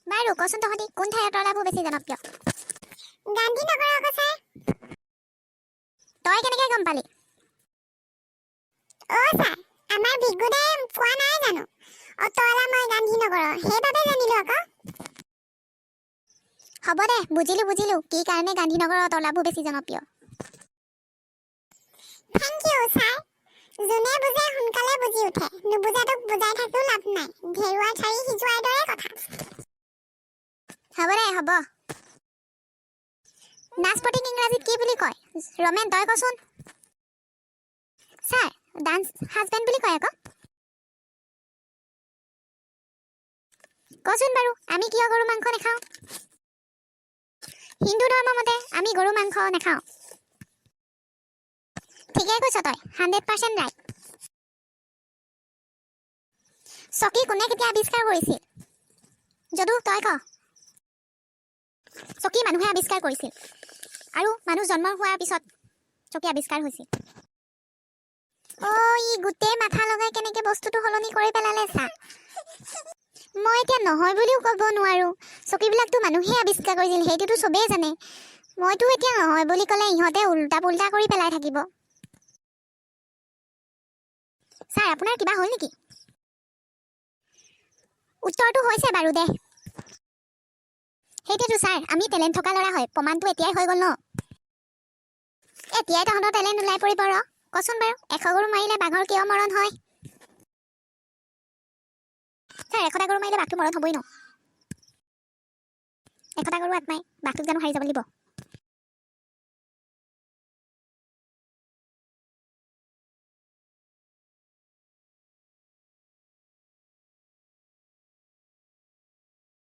বাৰু, কচোন তহঁতি কোন ঠাইৰ অটলাবোৰ বেছি জনপ্ৰিয়? গান্ধীনগৰ আকৌ ছাৰ। তই কেনেকে গম পালি? অ' ছাৰ, আমাৰ ভিগুদাই কোৱা নাই জানো, অটৱালা মই গান্ধীনগৰৰ, সেইবাবে জানিলো আকৌ। হ'ব দে, বুজিলো বুজিলো কি কাৰণে গান্ধীনগৰৰ অটলাবোৰ বেছি জনপ্ৰিয়। Thank U sir. যোনে বুজে সোনকালে বুজি উঠে, নুবুজাটোক বুজাই থাকিও লাভ নাই, ঢেৰুৱাৰ ঠাৰি সিজোৱাৰ দৰে কথা। হ'ব দে, হ'ব। নাচপতিক ইংৰাজীত কি বুলি কয়? ৰমেন, তই কচোন। ছাৰ, ডান্স হাজবেণ্ড বুলি কয় আকৌ। কচোন বাৰু, আমি কিয় গৰু মাংস নাখাওঁ? হিন্দু ধৰ্ম মতে আমি গৰু মাংস নাখাওঁ। ঠিকেই কৈছ তই, 100% ৰাইট। চকী কোনে কেতিয়া আৱিষ্কাৰ কৰিছিল? যদু, তই ক। চকী মানুহে আৱিষ্কাৰ কৰিছিল আৰু মানুহ জন্ম হোৱাৰ পিছত চকী আৱিষ্কাৰ হৈছিল। অ' ই গোটেই মাথা লগাই কেনেকে বস্তুটো সলনি কৰি পেলালে চা। মই এতিয়া নহয় বুলিও ক'ব নোৱাৰোঁ। চকীবিলাকতো মানুহেই আৱিষ্কাৰ কৰিছিল, সেইটোতো চবেই জানে। মইতো এতিয়া নহয় বুলি ক'লে ইহঁতে উল্টা পুল্টা কৰি পেলাই থাকিব। ছাৰ, আপোনাৰ কিবা হ'ল নেকি? উত্তৰটো হৈছে বাৰু দে। সেইটোতো ছাৰ, আমি টেলেণ্ট থকা ল'ৰা হয়, প্ৰমাণটো এতিয়াই হৈ গ'ল ন? এতিয়াই তহঁতৰ টেলেণ্ট ওলাই পৰিব ৰ। কচোন বাৰু, 100 গৰু মাৰিলে বাঘৰ কিয় মৰণ হয়? ছাৰ, 100টা গৰু মাৰিলে বাঘটো মৰণ হ'বই ন? 100টা গৰু আত্মাই বাঘটোক জানো সাৰি যাব লাগিব?